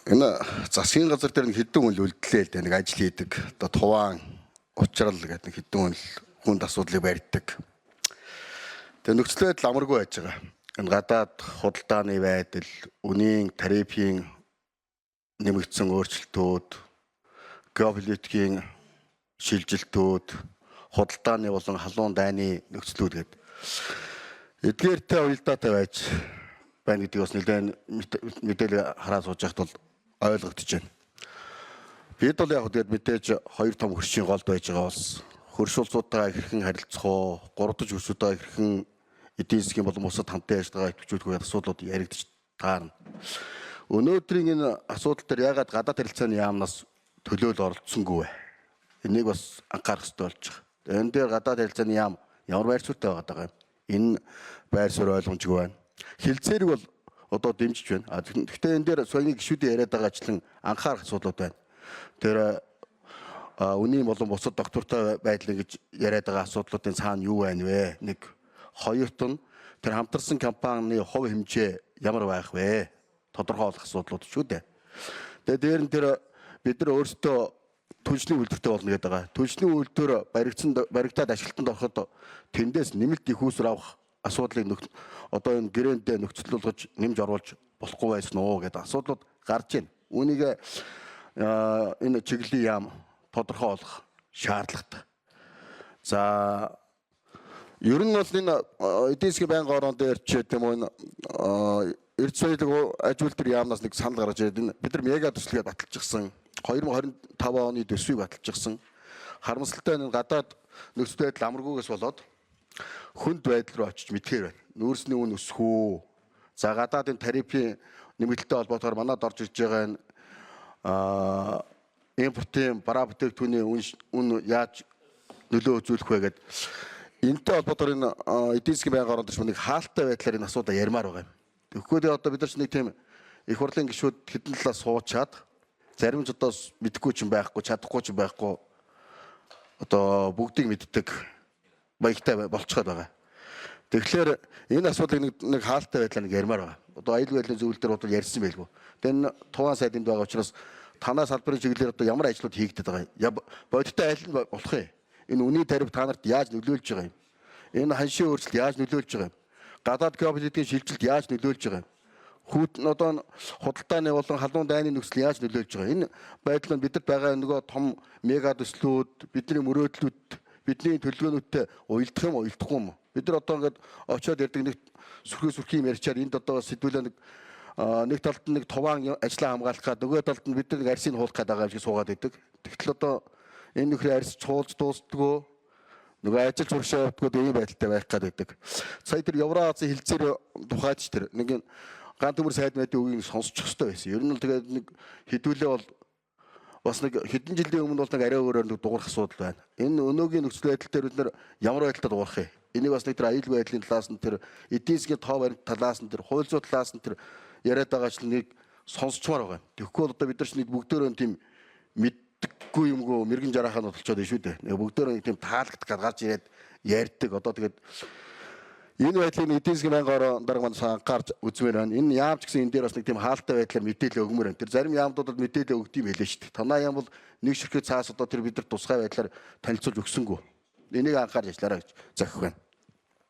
Энэ засгийн газар дээр нэг хэдэн хүн л үлдлээ л дээ, нэг ажил хийдэг. Одоо туваан учрал гэдэг нэг хэдэн хүн л хүнд асуудлыг барьдаг. Тэгээ нөхцөл байдал амаргүй байж байгаа. Энэ гадаад худалдааны байдал, үнийн тарифын нэмэгдсэн өөрчлөлтүүд, геополитикийн шилжилтүүд, худалдааны болон халуун дайны нөхцлүүд гэдэг эдгээртэй уялдаатай байж байна гэдгийг бас нэлээд мэдээлэл хараа сууж байхад бол ойлгогдож байна. Бид бол яг тэгээд мэдээж хоёр том хөршийн голд байж байгаа улс. Хөрш улсуудтайгаа хэрхэн харилцах уу, гурав дахь хөршүүдтэйгээ хэрхэн эдийн засгийн болон бусад хамтын ажиллагаа идэвхжүүлэх асуудлууд яригдж таарна. Өнөөдрийн энэ асуудал дээр яагаад гадаад харилцааны яамнаас төлөөл оролцсонгүй вэ? Энийг бас анхаарах хэрэгтэй болж байгаа. Энэ дээр гадаад харилцааны яам ямар байр суурьтай байгаа юм? Энэ байр суурь ойлгомжгүй байна. Хилцээрийг бол одоо дэмжиж байна. Гэхдээ энэ дээр соёлын гишүүдийн яриад байгаачлан анхаарах асуудлууд байна. Тэр үнийн болон бусад доктортой байдал гэж яриад байгаа асуудлуудын цаана юу байна вэ? Нэг, хоёрт нь тэр хамтарсан компанийн хувь хэмжээ ямар байх вэ? Тодорхойлох асуудлууд шүү дээ. Тэгээ дээр нь тэр бид нар өөрсдөө түлшний үйлдвэртэй болно гэдэг байгаа. Түлшний үйлдвэр баригдсан баригдаад ашиглалтанд ороход тэндээс нэмэлт их үүсвэр авах асуудлыг одоо энэ гэрээндээ нөхцөл болгож нэмж оруулж болохгүй байсан уу гэдэг асуудлууд гарч байна. Үүнийг энэ чиглэлийн яам тодорхой болгох шаардлагатай. За, ер нь бол энэ эдийн засгийн байнгын орон дээр ч тийм үү, энэ эрд соёлын аж үйлдвэр яамнаас нэг санал гаргаж ирээд, энэ бид нар мега төслөгээ баталчихсан. 2025 оны төсвийг баталчихсан. Харамсалтай нь гадаад нөхцөл байдал амаргүйгээс болоод хүнд байдал руу очиж мэдхээр байна. Нүүрсний үн өсөх үү? За, гадаадын тарифын нэмэгдэлтэй холбоотойгоор манад орж ирж байгаа энэ импортын бараа бүтээгдэхүүний үн яаж нөлөө үзүүлэх вэ гэдэг энэтэй холбоотойгоор энэ эдийн засгийн байнгын оронд нэг хаалтай байдлаар энэ асуудал ярмаар байгаа юм. Тэгэхгүй одоо бид нар ч нэг тийм их хурлын гишүүд хэдэн талаас суучаад, зарим ч одоо мэдэхгүй ч юм байхгүй, чадахгүй ч юм байхгүй, одоо бүгдийг мэддэг маягтай болцоход байгаа. Тэгэхээр энэ асуудлыг нэг хаалтай байдлаар нэг ярмаар байгаа. Одоо аюулгүй байдлын зөвлөл дээр бол ярьсан байлгүй. Тэгээ энэ туваан сайд энд байгаа учраас танаа салбарын чиглэлээр одоо ямар ажлууд хийгдэд байгаа юм? Бодиттой аль нь болох юм? Энэ үнийн тариф та нарт яаж нөлөөлж байгаа юм? Энэ ханшийн өөрчлөлт яаж нөлөөлж байгаа юм? Гадаад геополитикийн шилжилт яаж нөлөөлж байгаа юм? Хүүт нь одоо худалдааны болон халуун дайны нөхцөл яаж нөлөөлж байгаа? Энэ байдал нь бидэнд байгаа нөгөө том мега төслүүд, бидний мөрөөдлүүд, бидний төлөвлөгөөнүүдтэй уялдах юм, уялдахгүй юм? Бид нар одоо ингээд очиод ярьдаг нэг сүрхий сүрхий юм ярьчаар энд одоо сэдвүүлээ нэг талд нь нэг туваан ажлаа хамгаалах гад, нөгөө талд нь бид нар нэг арьсыг хуулах гээд байгаа юм шиг суугаад байдаг. Тэгтэл одоо энэ нөхрийн арьс чуулж дуустдгөө, нөгөө ажил зуршаа явдгууд ийм байдалтай байх гээд байдаг. Сая тэр Евроазийн хилцээр тухайч тэр нэг ган төмөр сайд майдын үгийг сонсчих хэрэгтэй байсан. Ер нь л тэгээд нэг хідүүлээ бол бас нэг хэдэн жилийн өмнө бол нэг арай өөрөөр нэг дуурах асуудал байна. Энэ өнөөгийн нөхцөл байдал дээр бид нар ямар байдалтай дуурах юм? Энийг бас нэг тэр аюулгүй байдлын талаас нь, тэр эдийн засгийн тоо баримт талаас нь, тэр хууль зүйн талаас нь тэр яриад байгаа ч нэг сонсчмаар байгаа юм. Тэгэхгүй бол одоо бид нар ч нэг бүгдөө тийм мэддэггүй юмгүй мэрэгэн жарахаа нь болчоод байна шүү дээ. Нэг бүгдөө нэг тийм таалагдах гад гарч ирээд ярьдаг. Одоо тэгээд энэ байдлыг эдийн засгийн байнгын орон дарга маань анхаарч үзмээр байна. Энэ яам ч гэсэн энэ дээр бас нэг тийм хаалтай байдлаар мэдээлэл өгмөр байна. Тэр зарим яамдуудад мэдээлэл өгд юм хэлээ шүү дээ. Танаа яам бол нэг ширхэг цаас одоо тэр бид нар тусгай байдлаар танилцуулж өгсөнгүү. Энийг анхаарч ажиллаарай гэж захих байна.